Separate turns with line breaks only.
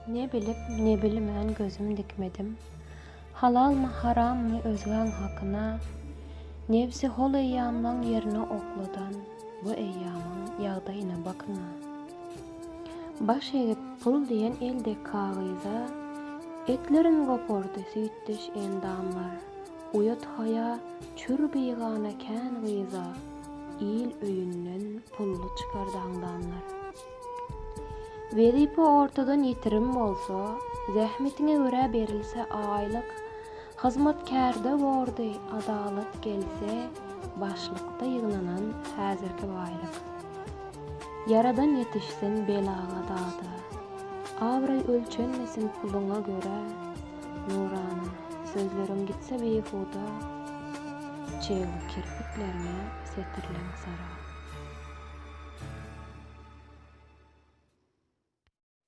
Ne bilip, ne bilmän gözüm dikmedim, Halalmy, harammy özgäň hakyna, Nebsi hol eýýamlaň ýerine okladan Bu eýýamyň ýagdaýyna bakyň-a. Baş egip pul diýen eldek kagyza, Etlerin gopardy süýtdeş endamlar, Uýat-haýa çür bigana kän gyza, Il öýünden pully çykar daňdanlar. Wezipe ortadan ýitirim bolsa, Zähmetiňe görä berilse aýlyk, Hyzmatkärde bordy adalat gelse, Başlykda ýygnanan häzirki baýlyk. Ýaradan ýetişsin belaga dada, Abraý ölçenmesin puluňa görä, Nurana, sözleriň gitse beýhuda, Çygly kirpikleriňe setirleň sara.